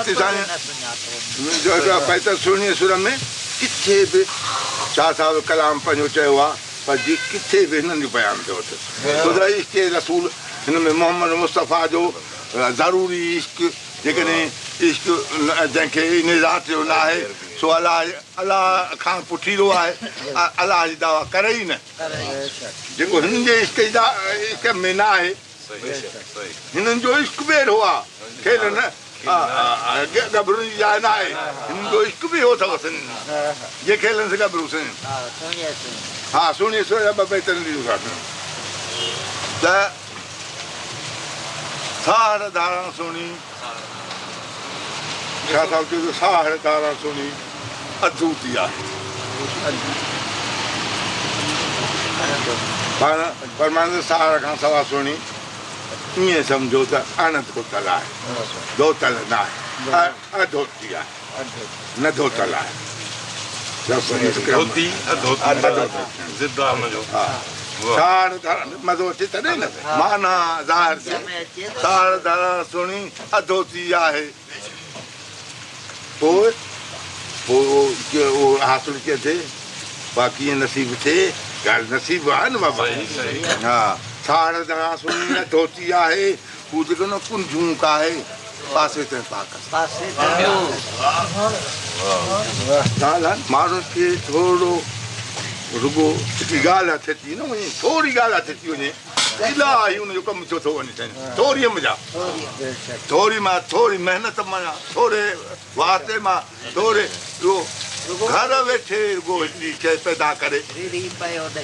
هتي سائين جو هڪڙا بيت سهڻي سر ۾ ڪٿي به شاهه صاحب ڪلام پنهنجو چيو آهي پر جي ڪٿي به هنن جو بيان ٿيو اٿس ڇو ته عشق رسول هن ۾ محمد مصطفيٰ جو ضروري عشق جيڪڏهن عشق جنهن کي انهي ذات جو نه آهي سو الله الله کان پٺيرو آهي الله جي دعويٰ ڪري ئي نه جيڪو هنن جي عشق جي عشق ۾ نه آهي هنن جو عشق به اهڙو آ کين نه ڳڀرن جي جاء نه آهي هنن جو عشق به اهو اٿس جي کيلن سي ڳڀرو سين ها سهڻي سر جا ٻه بيت ڏني ته ساهڙ ڌاران سهڻي شاهه صاحب چيو ته ساهڙ ڌاران سهڻي اڌوتي آهي. پاڻ فرمائن ته ساهڙ کان سوا سهڻي ائين سمجهو ته اڻ ڌوتل آهي، ڌوتل نه آهي، اڌوتي آهي، نه ڌوتل آهي. ڌوتي اڌوتي ضد آهي ان جو. ساهڙ ڌاران مزو اچي تڏهن نه معنيٰ ظاهر ٿئي. ساهڙ ڌاران سهڻي اڌوتي آهي. پوء پوء اهو حاصل ڪيئن ٿئي؟ با ڪيئن نصيب ٿئي؟ ڳالهه نصيب آهي نه بابا. ها ساهڙ ڌاران سهڻي اڌوتي آهي. هو جيڪو نه ڪنجهون ڪاهي پاسي تنهن پاڪ سان. ڳالهه آهي ماڻهن کي ٿورڙو رڳو هڪڙي ڳالهه هٿ اچي نه وڃي ٿوري ڳالهه هٿ اچي وڃي ته الاهي ان جو ڪم ٿيو ٿو وڃي سائين ٿوري مزا ٿوري مان ٿوري محنت مان ٿوري واسطي مان ٿوري اهو گهر ويٺي رڳو هڪڙي شيء پيدا ڪري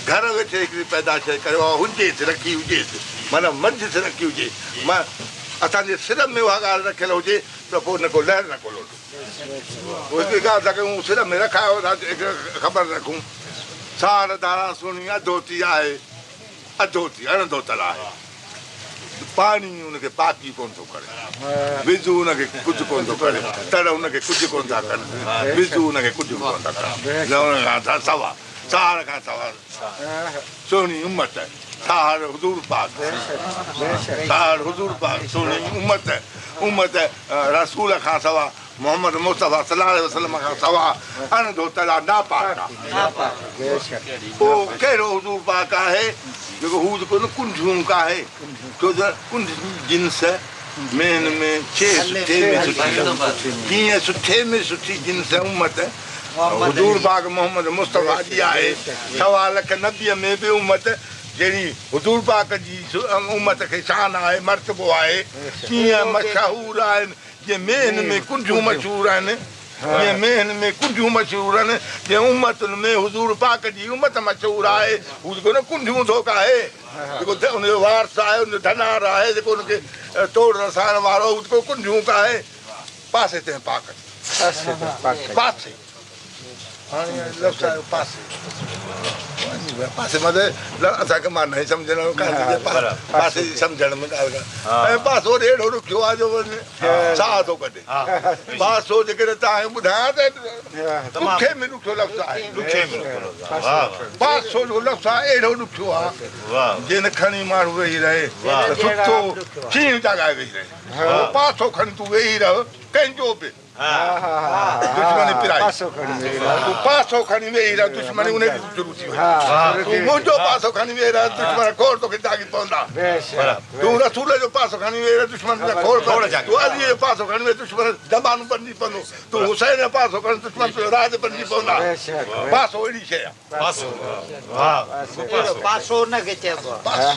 گهر ويٺي هڪڙي پيدا شيء ڪري اها هجيس رکي هجيس معنيٰ منجهس رکي هجي مان اسان جي سر ۾ اها ڳالهه رکيل هجي ته پوء نه ڪو لهر نه ڪو لوڏو پوء هڪڙي ڳالهه ٿا ڪيون سر ۾ رکايو اسان خبر رکون ساڙ ڌارا سهڻي اڌوتي آهي اڌوتي اڻ ڌوتل آهي پاڻي ان کي پاڪي ڪونه ٿو ڪري، وضو ان کي ڪجهه ڪونه ٿو ڪري، تڙ ان کي ڪجهه ڪونه ٿا ڪن، وضو ان کي ڪجهه به ڪونه ٿا ڪن. ان کان سوا ساهڙ کان سوا سهڻي امت ساهڙ حضور پاڪ ساهڙ حضور پاڪ سهڻي امت امت رسول کان سوا محمد مصطفيٰ صلي الله عليه وسلم کان سوا اڻ ڌوتل آ ناپاڪ آ. اهو ڪهڙو حضور پاڪ آهي جيڪو هو جيڪو نه ڪنڍيون ڪاهي ڇو ته ڪنڍ جي جنس ۾ هن ۾ ڇي سٺي ۾ سٺي جيئن سٺي ۾ سٺي جنس امت حضور پاڪ محمد مصطفيٰ جي آهي سوا لک نبيء ۾ به امت جهڙي حضور پاڪ جي امت کي شان آهي مرتبو آهي تيئن مشهور آهن جيئن مينهن ۾ ڪنڍيون مشهور آهن، جيئن مينهن ۾ ڪنڍيون مشهور آهن، تيئن امتن ۾ حضور پاڪ جي امت مشهور آهي. هو جيڪو نه ڪنڍيون ٿو ڪاهي، جيڪو ان جو وارث آهي، ان جو ڌنار آهي، جيڪو ان کي توڙ رسائڻ وارو، هو جيڪو ڪنڍيون ڪاهي، پاسي تنهن پاڪ جي. پاسي. هاڻي لفظ آيو پاسي پاسي مطلب اسان کي مان نه سمجهڻ پاسي جي سمجهڻ ۾ ڳالهه ڪا ۽ پاسو وري اهڙو ڏکيو آهي جو ساهه ٿو ڪڍي پاسو جيڪڏهن توهان کي ٻڌايان ته ڏکي ۾ ڏکيو لفظ آهي ڏکي ۾ پاسو جو لفظ آهي اهڙو ڏکيو آهي جنهن کڻي ماڻهو ويهي رهي ته ستو شينهن جاڳائي ويهي رهي پاسو کڻي تون ويهي رهه ڪنهن جو به دشمني پرائي تون پاسو کڻي ويهي رهه دشمني انهي جي شروع ٿي وئي تون منهنجو پاسو کڻي ويهي رهه دشمن کوڙ توکي جاڳي پوندا تون رسول جو پاسو کڻي ويهي رهه دشمن تنهنجا کوڙ تون علي جو پاسو کڻي ويهه دشمن زبانون بنجي پوندو تون حسين جو پاسو کڻي دشمن تنهنجو راڄ بنجي پوندا پاسو اهڙي شيء آهي پاسو ان کي چئبو آهي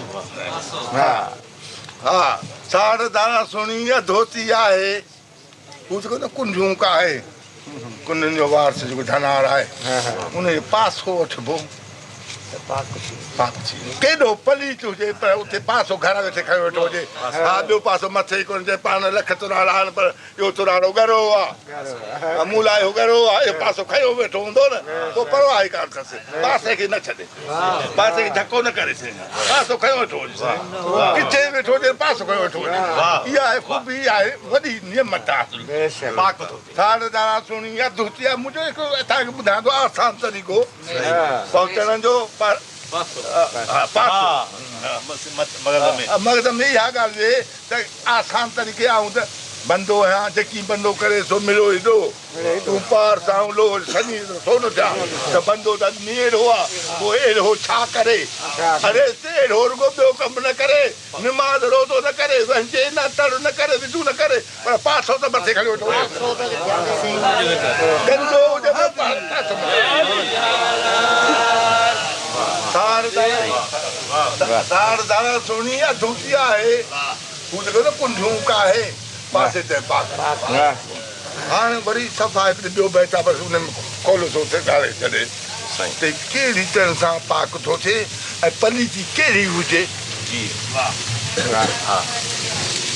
ها ساڙ داڻا سهڻي يا ڌوتي آهي هو جيڪو نه ڪنڍيون ڪاهي، ڪنڍين جو وارث جيڪو ڌنار آهي، ان جو پاسو وٺبو ته پاڪ ٿي ويندو. ڪيڏو پليت هجي پر اتي پاسو گهر ويٺي کنيو ويٺو هجي. ها ٻيو پاسو مٿي ئي ڪونه چئي پاڻ لک تراڙا آهن پر اهو تراڙو ڳرو آ. مون لاء اهو ڳرو آ. اهو پاسو کنيو ويٺو هوندو نه پوء پرواهه ئي ڪانه اٿس. پاسي کي نه ڇڏي. پاسي کي ڌڪو نه ڪري سائين. پاسو کنيو ويٺو هجي سائين. ڪٿي به ويٺو هجي پاسو کنيو ويٺو هجي. اها آهي خوبي اها آهي وڏي نعمت آهي. ساڙ دارا سهڻي اڌ هتي آهي. منهنجو هڪ توهان کي ٻڌايان ٿو آسان طريقو پهچڻ جو پاسو مغز ۾ اها ڳالهه ويهي ته آسان طريقي آئون ته بندو آهيان، جيڪي بندو ڪري سو مڙيو ئي ڏوهه. تون پار سان لوهه سڃي ٿو نه ٿيان ته بندو ته اڳ ۾ اهڙو آ، پوء اهڙو ڇا ڪري؟ اڙي ته اهڙو رڳو ٻيو ڪم نه ڪري، نماز روزو نه ڪري، وهنجي نه، تڙ نه ڪري، وضو نه ڪري، پر پاسو ته مٿي کڻي ويٺو هجي. گندو هجي پر پاسو مٿي. ساڙ ڌارا سهڻي اڌوتي آهي. هو ته ڪيو نه ڪنڍيون ڪاهي پاسي تنهن پاڪ. هاڻ وري صفا هڪڙي ٻيو بيت آ بس ان ۾ خلوص سيکاري ڇڏي ته ڪهڙي طرح سان پاڪ ٿو ٿئي ۽ پليتي ڪهڙي هجي.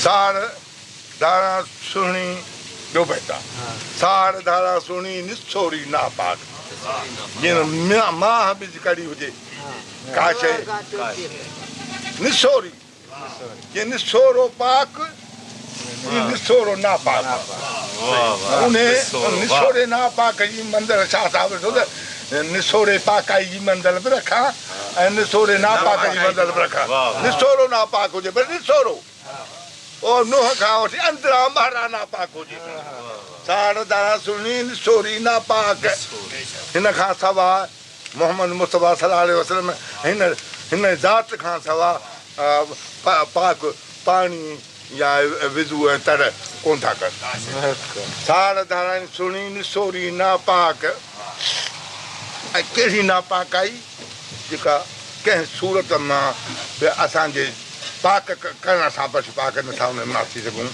ساڙ ڌارا سهڻي ٻيو بيت آ. ساڙ ڌارا سهڻي نسوري ناپاڪ جيئن ماهه ٻج ڪڙي هجي ڪا شيء نسوري. جي نسورو پاڪ، جي نسورو ناپاڪ. انهي نسوري ناپاڪ جي منزل شاهه صاحب ڏٺو ته نسوري پاڪائي جي منزل به رکان ۽ نسوري ناپاڪ جي منزل به رکان. نسورو ناپاڪ هجي پر نسورو او نوح کان وٺي اندران ٻاهران ناپاڪ هجي. ساڙ دارا سهڻي نسوري ناپاڪ. هن کان سواء محمد مصطفيٰ صلي الله عليه وسلم هن هن ذات کان سوا پاڪ پاڻي يا وضو ۽ تڙ ڪونه ٿا ڪن. ساڙ ڌارائين سهڻي نسوري ناپاڪ ۽ ڪهڙي ناپاڪائي جيڪا ڪنهن صورت مان به اسان جي پاڪ ڪرڻ سان بس پاڪ نٿا ان مان ٿي سگهون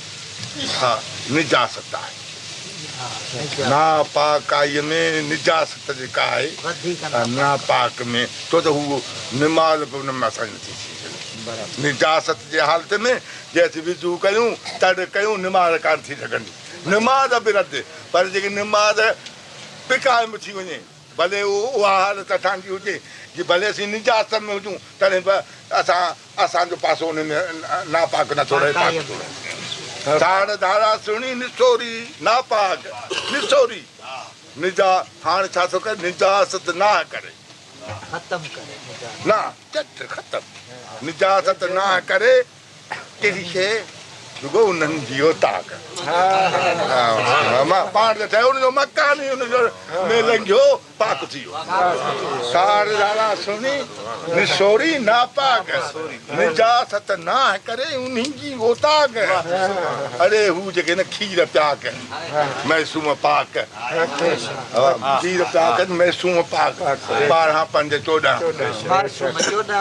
اها نجاست آهي. ناپاڪائيء ۾ نجاست جيڪا آهي ناپاڪ ۾ ڇو ته هو نماز به ان ۾ اسان جي نٿي ٿي سگهي. نجاست جي حالت ۾ جي اسين وضو ڪيون، تڙ ڪيون، نماز ڪانه ٿي سگهندي. نماز به رد، پر جيڪي نماز به قائم ٿي وڃي، ڀلي اها حالت اسان جي هجي، جي ڀلي اسين نجاست ۾ هجون، تڏهن به اسان اسان جو پاسو ان ۾ ناپاڪ نٿو رهي، پاڪ ٿو رهي. ساڙ ڌارا سهڻي نسوري ناپاڪ نسوري نجا هاڻ ڇا ٿو ڪري نجاست ناهه ڪري. ختم ڪري نجاست. نه چٽ ختم نجاست ناهه ڪري ڪهڙي شيء رڳو انهن جي اوطاق. پاڻ ته ٺهيو ان جو مڪان ئي ان جو ۾ لنگهيو. پاڪ ٿي ويو. سار ڌارا سڻي نسوري ناپاڪ، نجاست ناهه ڪري انهي جي اوطاق. اڙي هو جيڪي نه کير پياڪ، معصوم پاڪ، کير پياڪ معصوم پاڪ، 12 5 14،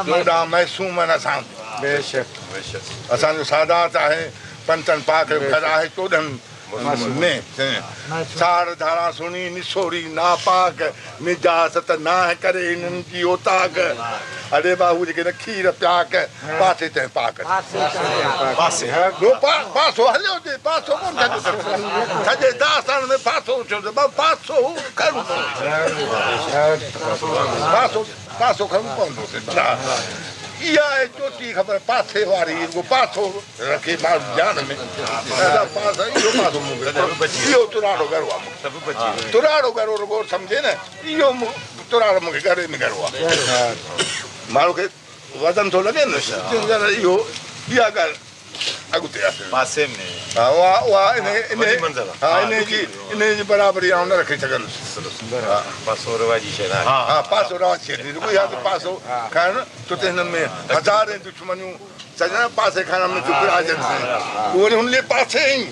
14 معصوم آهن اسان جو، اسان جو سادات آهي پنجتن پاڪ جو گهر آهي 14. ۾ ساڙ ڌاران سڻي نسوري ناپاڪ، نجاست ناهه ڪري انهن جي اوطاق. اڙي با هو جيڪي نه کير پياڪ، پاسي تنهن پاڪ ٿي. پاسو هليو ٿي، پاسو ڪونه ڇڏيو اٿس. سڄي داستان ۾ پاسو اٿيو اٿس، بابا پاسو کڻڻو پوندو. پاسو کڻڻو پوندو. اها آهي چوٽي خبر پاسي واري، رڳو پاسو. رکي ماڻهو ڌيان ۾ ادا پاس اهو پاسو مون کي اهو تراڙو ڳرو آ مون کي تراڙو ڳرو رڳو سمجهي نه اهو تراڙو مون کي ڳري ۾ ڳرو آ ماڻهو کي وزن ٿو لڳي نه اهو اها ڳالهه اڳتي آ پاسي ۾ ها اها اها ان ان ها ان جي ان جي برابري آئون نه رکي سگهندس پاسو رواجي شيء نه ها ها پاسو رواجي شيء رڳو اها ته پاسو کائڻ ڇو ته هن ۾ هزارين دشمنيون سڄڻ پاسي کان ۾ چپ راجن سائين تون وري هن جي پاسي آهين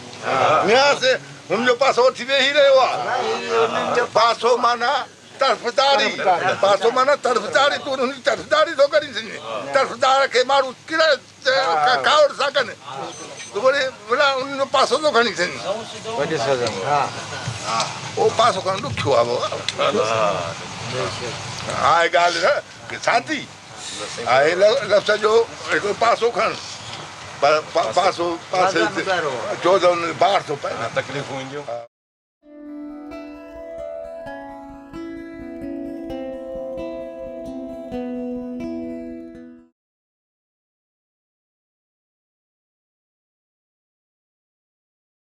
نياز هن جو پاسو وٺي ويهي رهيو آ پاسو معنيٰ طرفداري پاسو معنيٰ طرفداري تون هن جي طرفداري ٿو ڪرين سڃي طرفدار کي ماڻهو ڪهڙا ڪاوڙ ٿا ڪن تون وري ڀلا هن جو پاسو ٿو کڻي سڃي اهو پاسو کڻڻ ڏکيو آ بابا آهي ڳالهه سادي آهي لفظ جو هڪڙو پاسو کڻ پر پاسو پاسي ڇو ته ان بار ٿو پئي نه تڪليفون اينديون.